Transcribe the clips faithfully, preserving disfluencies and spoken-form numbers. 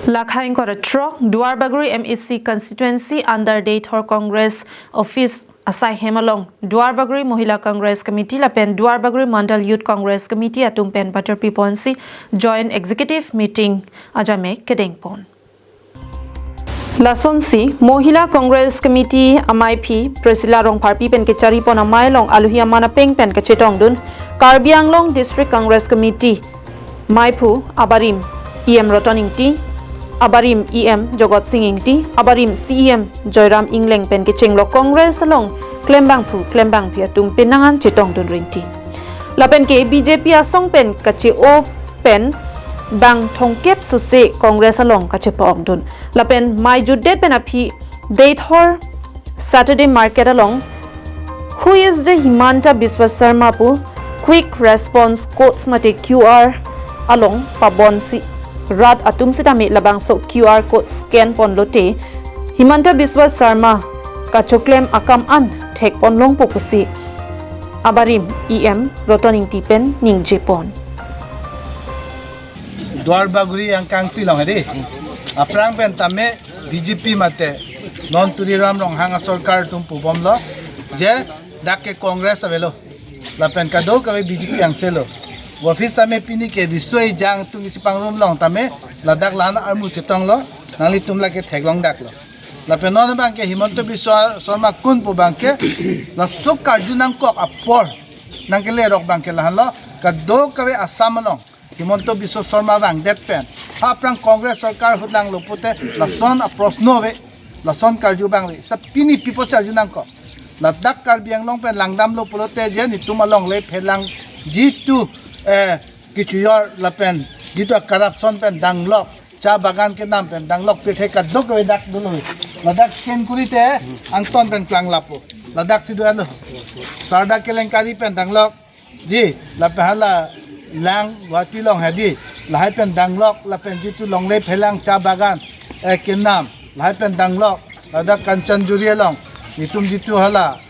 Lakha ingkoi ra throk, Duarbagori M A C constituency under Deithor Congress office asai hem along Duarbagori Mohila Congress Committee lapen Duarbagori Mandal Youth Congress Committee atum pen paterpi ponsi joint executive meeting ajame kedeng pon. Lasonsi Mohila Congress Committee amaiphi Priscilla Rongpharpi pen kechari pon amei along aluhi aman apeng pen kachetongdun Karbi Anglong District Congress Committee maiphu abarim E M Roton Ingti, abarim E M Jogot Sing Ingti, abarim C E M Joyram Engleng pen kechenglo Congress along klembangphu klembangphi atum penang an chetongdun rinti. Lapen ke B J P asong pen kache-o pen bang thomkep sose Congress along kachepa-okdun. Lapen mei jutdet pen aphi Deithor Saturday Market along, who is the Himanta Biswa Sarma pu quick response codes mate Q R along pabonsi rat atum sitame labangso Q R code scan ponlote Himanta Biswa Sarma kachoklem akam an thek ponlongpo pusi abarim E M Roton Ingti pen ningje pon. Duarbagori angkangpi along hedi. Aphrang pen tame B J P mate non Tuliram Ronghang asorkar atum pubomlo je dak ke Congress avelo. Lapen kadokave B J P angse lo. Office tame pini ke riso-ejang atum isi pangrum along tame ladak la-an armu chetonglo, nanglitum lake theklongdaklo. Lapen non abang ke Himanta Biswa Sarma kun pu abang ke laso karju nangkok apor nangkelerok abang ke lahenlo, kadokave Assam along Himanta Biswa Sarma vangdet pen ha aphrang Congress sorkar ahut langlo pute lason aprosno ave, lason karju abang ave. Sa pini pi apotsi arju nangkok? Ladak Karbi Anglong pen langdamlo pulote je netum alongle phelangji atum, eh, kechojor lapen jitu corruption pen danglok, cha bagan kenam pen danglok pirthe kadokave dak dolo. Ladak scan kurite angton pen klang lapo. Ladak si do-anlo. Sarda kelenkari pen danglok. Ji, lapen hala lang Guwahati along hedi. Lahai pen danglok, lapen jitu longle phelang cha bagan, eh, kenam. Lahai pen danglok, ladak Kanchanjuri along. Netum jitu hala,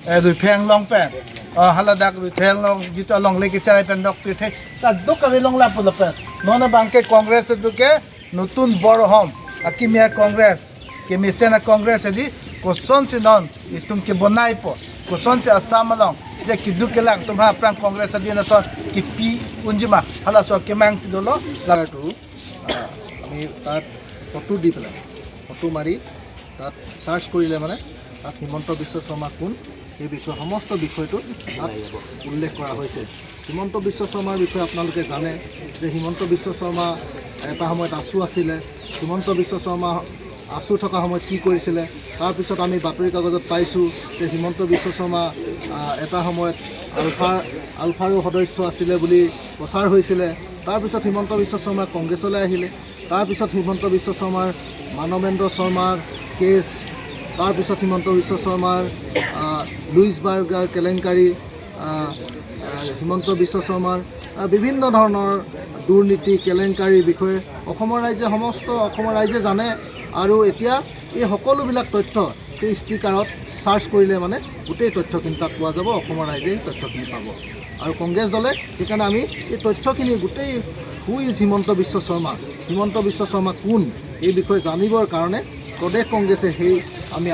eh, Ruipheng along pen. Oh, haladak Ruipheng along, jitu alongle kecharai pen dok pirthe kadokave long lapo lapen. Non abang ke Congress atum ke notun bor ahom akimi a-Congress, kemesen a-Congress hedi, kosonsi non netum kebonaipo, kosonsi Assam along je keduk kelang atum ha aphrang Congress adin ason kepi unjima, halaso kemang si dolo. La- Aru, আহ, আমি তাত ফটো দি পেলাই, ফটো মাৰি তাত চাৰ্চ কৰিলে মানে তাত হিমন্ত বিশ্ব শৰ্মা কোন, সেই বিষয়ে সমস্ত বিষয়টো তাত উল্লেখ কৰা হৈছে। হিমন্ত বিশ্ব শৰ্মাৰ বিষয়ে আপোনালোকে জানে যে হিমন্ত বিশ্ব শৰ্মা এটা সময়ত আছু আছিলে। হিমন্ত বিশ্ব শৰ্মা আছু থকা সময়ত কি কৰিছিলে, তাৰপিছত আমি বাতৰি কাগজত পাইছোঁ যে হিমন্ত বিশ্ব শৰ্মা, আহ, এটা সময়ত আলফাৰ, আলফাৰো সদস্য আছিলে বুলি প্ৰচাৰ হৈছিলে। তাৰপিছত হিমন্ত বিশ্ব শৰ্মা কংগ্ৰেছলৈ আহিলে। তাৰপিছত হিমন্ত বিশ্ব শৰ্মাৰ, মানৱেন্দ্ৰ শৰ্মাৰ কেছ, তাৰপিছত হিমন্ত বিশ্ব শৰ্মাৰ, আহ, লুইছ বাৰ্গাৰ কেলেংকাৰী, আহ, আহ, হিমন্ত বিশ্ব শৰ্মাৰ, আহ, বিভিন্ন ধৰণৰ দুৰ্নীতি কেলেংকাৰীৰ বিষয়ে অসমৰ ৰাইজে, সমস্ত অসমৰ ৰাইজে জানে। আৰু এতিয়া এই সকলোবিলাক তথ্য সেই ষ্টিকাৰত চাৰ্চ কৰিলে মানে গোটেই তথ্যখিনি তাত পোৱা যাব, অসমৰ ৰাইজে এই তথ্যখিনি পাব। আৰু কংগ্ৰেছ দলে সেইকাৰণে আমি এই তথ্যখিনি গোটেই হু ইজ হিমন্ত বিশ্ব শৰ্মা, হিমন্ত বিশ্ব শৰ্মা কোন, এই বিষয়ে জানিবৰ কাৰণে প্ৰদেশ কংগ্ৰেছে সেই আমি,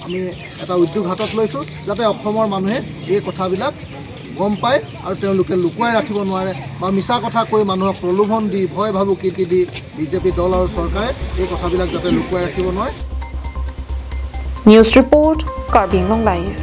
আমি এটা উদ্যোগ হাতত লৈছোঁ যাতে অসমৰ মানুহে এই কথাবিলাক গম পায় আৰু তেওঁলোকে লুকুৱাই ৰাখিব নোৱাৰে বা মিছা কথা কৈ মানুহক প্ৰলোভন দি, ভয় ভাবুকি দি বিজেপি দল আৰু চৰকাৰে এই কথাবিলাক যাতে লুকুৱাই ৰাখিব নোৱাৰে। News report, Karbi Anglong Live.